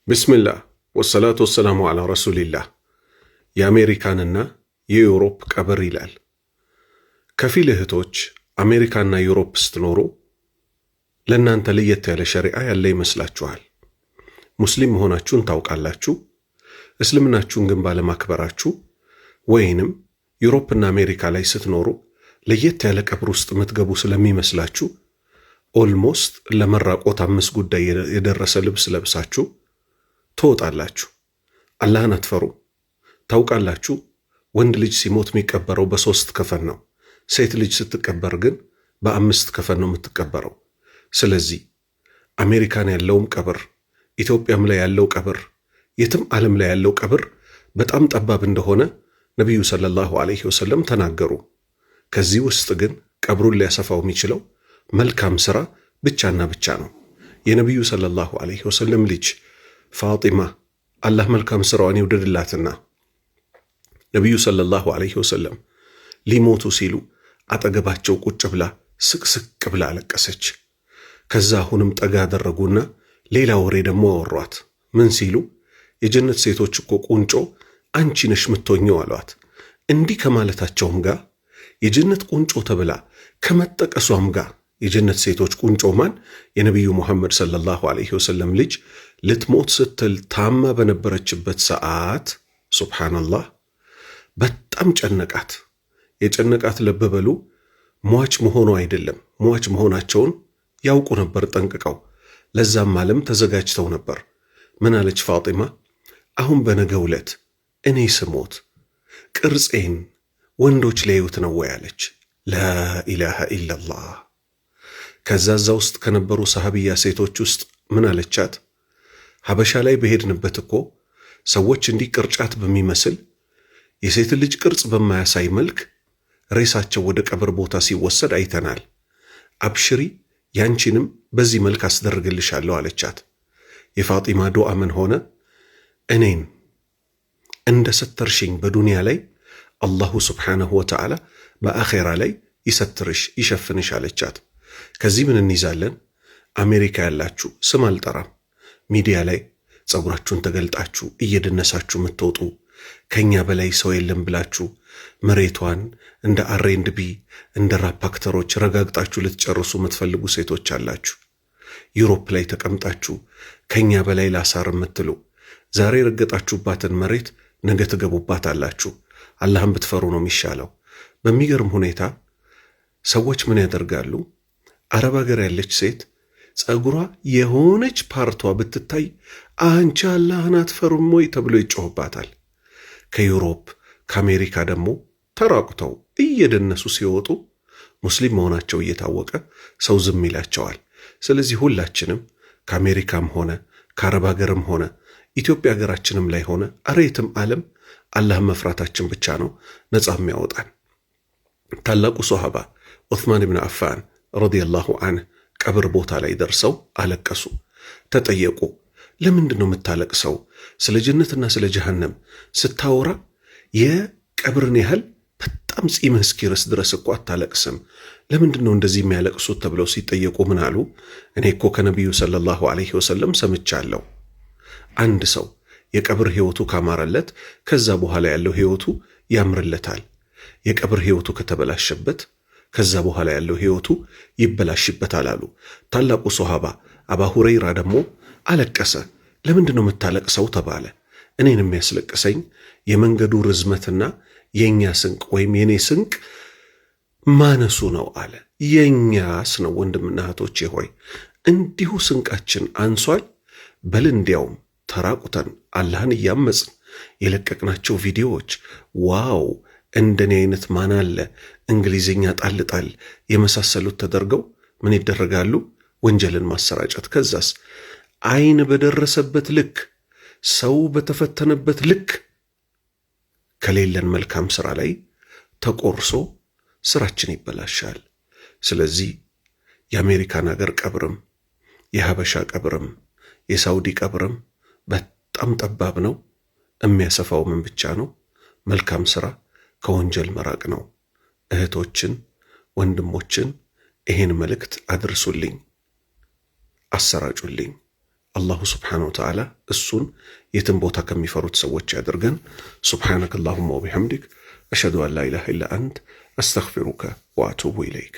ብስሚላህ ወሰላቱ ወሰላሙ ዓላ ረሱሊላህ። የአሜሪካንና የ Europe ቀብር ይላል። ከፊል እህቶች አሜሪካና Europe ስትኖሩ ለእናንተ ለየት ያለ ሸሪዓ ያለ ይመስላችኋል። ሙስሊም መሆናችሁን ታውቃላችሁ። እስልምናችሁን ግን ባለማክበራችሁ ወይንም Europe ና አሜሪካ ላይ ስትኖሩ ለየት ያለ ቀብር ውስጥ የምትገቡ ስለሚመስላችሁ almost ለመራቆት አምስት ጉዳይ የደረሰ ልብስ ለብሳችሁ ትወጣላችሁ። አላህን አትፈሩ። ታውቃላችሁ፣ ወንድ ልጅ ሲሞት የሚቀበረው በሶስት ከፈን ነው። ሴት ልጅ ስትቀበር ግን በአምስት ከፈን ነው የምትቀበረው። ስለዚህ አሜሪካን ያለውም ቀብር፣ ኢትዮጵያም ላይ ያለው ቀብር፣ የትም ዓለም ላይ ያለው ቀብር በጣም ጠባብ እንደሆነ ነቢዩ ሰለላሁ ዐለይሂ ወሰለም ተናገሩ። ከዚህ ውስጥ ግን ቀብሩን ሊያሰፋው የሚችለው መልካም ስራ ብቻና ብቻ ነው። የነቢዩ ሰለላሁ ዐለይሂ ወሰለም ልጅ ፋጢማ አላህ መልካም ስራዋን ይውደድላትና ነቢዩ ሰለላሁ ዐለይሂ ወሰለም ሊሞቱ ሲሉ አጠገባቸው ቁጭ ብላ ስቅስቅ ብላ አለቀሰች። ከዛ አሁንም ጠጋ አደረጉና ሌላ ወሬ ደግሞ አወሯት። ምን ሲሉ የጀነት ሴቶች እኮ ቁንጮ አንቺ ነሽ ምትሆኚው አሏት። እንዲህ ከማለታቸውም ጋር የጀነት ቁንጮ ተብላ ከመጠቀሷም ጋር የጀነት ሴቶች ቁንጮ ማን? የነቢዩ ሙሐመድ ሰለላሁ ዐለይሂ ወሰለም ልጅ ልትሞት ስትል ታማ በነበረችበት ሰዓት ሱብሓነላህ በጣም ጨነቃት። የጨነቃት ልብ በሉ ሟች መሆኑ አይደለም፣ ሟች መሆናቸውን ያውቁ ነበር ጠንቅቀው። ለዛም ዓለም ተዘጋጅተው ነበር። ምን አለች ፋጢማ? አሁን በነገው ዕለት እኔ ስሞት ቅርጼን ወንዶች ሊያዩት ነው ወይ አለች። ላኢላሃ ኢላላህ። ከዛ እዛ ውስጥ ከነበሩ ሰሃቢያ ሴቶች ውስጥ ምን አለቻት? ሀበሻ ላይ በሄድንበት እኮ ሰዎች እንዲህ ቅርጫት በሚመስል የሴት ልጅ ቅርጽ በማያሳይ መልክ ሬሳቸው ወደ ቀብር ቦታ ሲወሰድ አይተናል። አብሽሪ ያንቺንም በዚህ መልክ አስደርግልሻለሁ አለቻት። የፋጢማ ዱዓ ምን ሆነ? እኔን እንደ ሰተርሽኝ በዱንያ ላይ አላሁ ስብሓነሁ ወተዓላ በአኼራ ላይ ይሰትርሽ ይሸፍንሽ አለቻት። ከዚህ ምን እንይዛለን? አሜሪካ ያላችሁ ስም አልጠራም፣ ሚዲያ ላይ ጸጉራችሁን ተገልጣችሁ እየደነሳችሁ የምትወጡ ከኛ በላይ ሰው የለም ብላችሁ መሬቷን እንደ R&B እንደ rap actor ኦች ረጋግጣችሁ ልትጨርሱ የምትፈልጉ ሴቶች አላችሁ። Europe ላይ ተቀምጣችሁ ከኛ በላይ ላሳር የምትሉ ዛሬ የረገጣችሁባትን መሬት ነገ ትገቡባት አላችሁ። አላህን ብትፈሩ ነው የሚሻለው። በሚገርም ሁኔታ ሰዎች ምን ያደርጋሉ? አረብ ሀገር ያለች ሴት ጸጉሯ የሆነች part ዋ ብትታይ አንቺ አላህን አትፈሩም ወይ ተብሎ ይጮህባታል። ከ Europe ከአሜሪካ ደግሞ ተራቁተው እየደነሱ ሲወጡ ሙስሊም መሆናቸው እየታወቀ ሰው ዝም ይላቸዋል። ስለዚህ ሁላችንም ከአሜሪካም ሆነ ከአረብ ሀገርም ሆነ ኢትዮጵያ ሀገራችንም ላይ ሆነ አሬትም ዓለም አላህን መፍራታችን ብቻ ነው ነፃ የሚያወጣን። ታላቁ ሶሃባ ዑስማን ብን አፋን ረዲየላሁ አንህ ቀብር ቦታ ላይ ደርሰው አለቀሱ። ተጠየቁ፣ ለምንድን ነው የምታለቅሰው? ስለ ጀነትና ስለ ጀሃነም ስታወራ የቀብርን ያህል በጣም ጺምህ እስኪርስ ድረስ እኮ አታለቅስም። ለምንድን ነው እንደዚህ የሚያለቅሱት ተብለው ሲጠየቁ ምን አሉ? እኔ እኮ ከነቢዩ ሰለላሁ ዐለይሂ ወሰለም ሰምቻለሁ። አንድ ሰው የቀብር ሕይወቱ ካማረለት ከዛ በኋላ ያለው ሕይወቱ ያምርለታል። የቀብር ሕይወቱ ከተበላሸበት ከዛ በኋላ ያለው ሕይወቱ ይበላሽበታል አሉ። ታላቁ ሶሃባ አባ ሁረይራ ደግሞ አለቀሰ። ለምንድን ነው የምታለቅሰው ተባለ። እኔን የሚያስለቅሰኝ የመንገዱ ርዝመትና የእኛ ስንቅ ወይም የኔ ስንቅ ማነሱ ነው አለ። የእኛስ ነው ወንድምና እህቶቼ ሆይ እንዲሁ ስንቃችን አንሷል። በል እንዲያውም ተራቁተን አላህን እያመፅን የለቀቅናቸው ቪዲዮዎች wow እንደኔ አይነት ማን አለ፣ እንግሊዝኛ ጣል ጣል የመሳሰሉት ተደርገው ምን ይደረጋሉ? ወንጀልን ማሰራጨት። ከዛስ አይን በደረሰበት ልክ ሰው በተፈተነበት ልክ ከሌለን መልካም ስራ ላይ ተቆርሶ ስራችን ይበላሻል። ስለዚህ የአሜሪካን ሀገር ቀብርም የሀበሻ ቀብርም የሳውዲ ቀብርም በጣም ጠባብ ነው። የሚያሰፋው ምን ብቻ ነው? መልካም ስራ ከወንጀል መራቅ ነው። እህቶችን ወንድሞችን ይሄን መልእክት አድርሱልኝ፣ አሰራጩልኝ። الله سبحانه وتعالى እሱን የትም ቦታ ከሚፈሩት ሰዎች ያድርገን። سبحانك اللهم وبحمدك أشهد أن لا إله إلا أنت أستغفرك وأتوب إليك።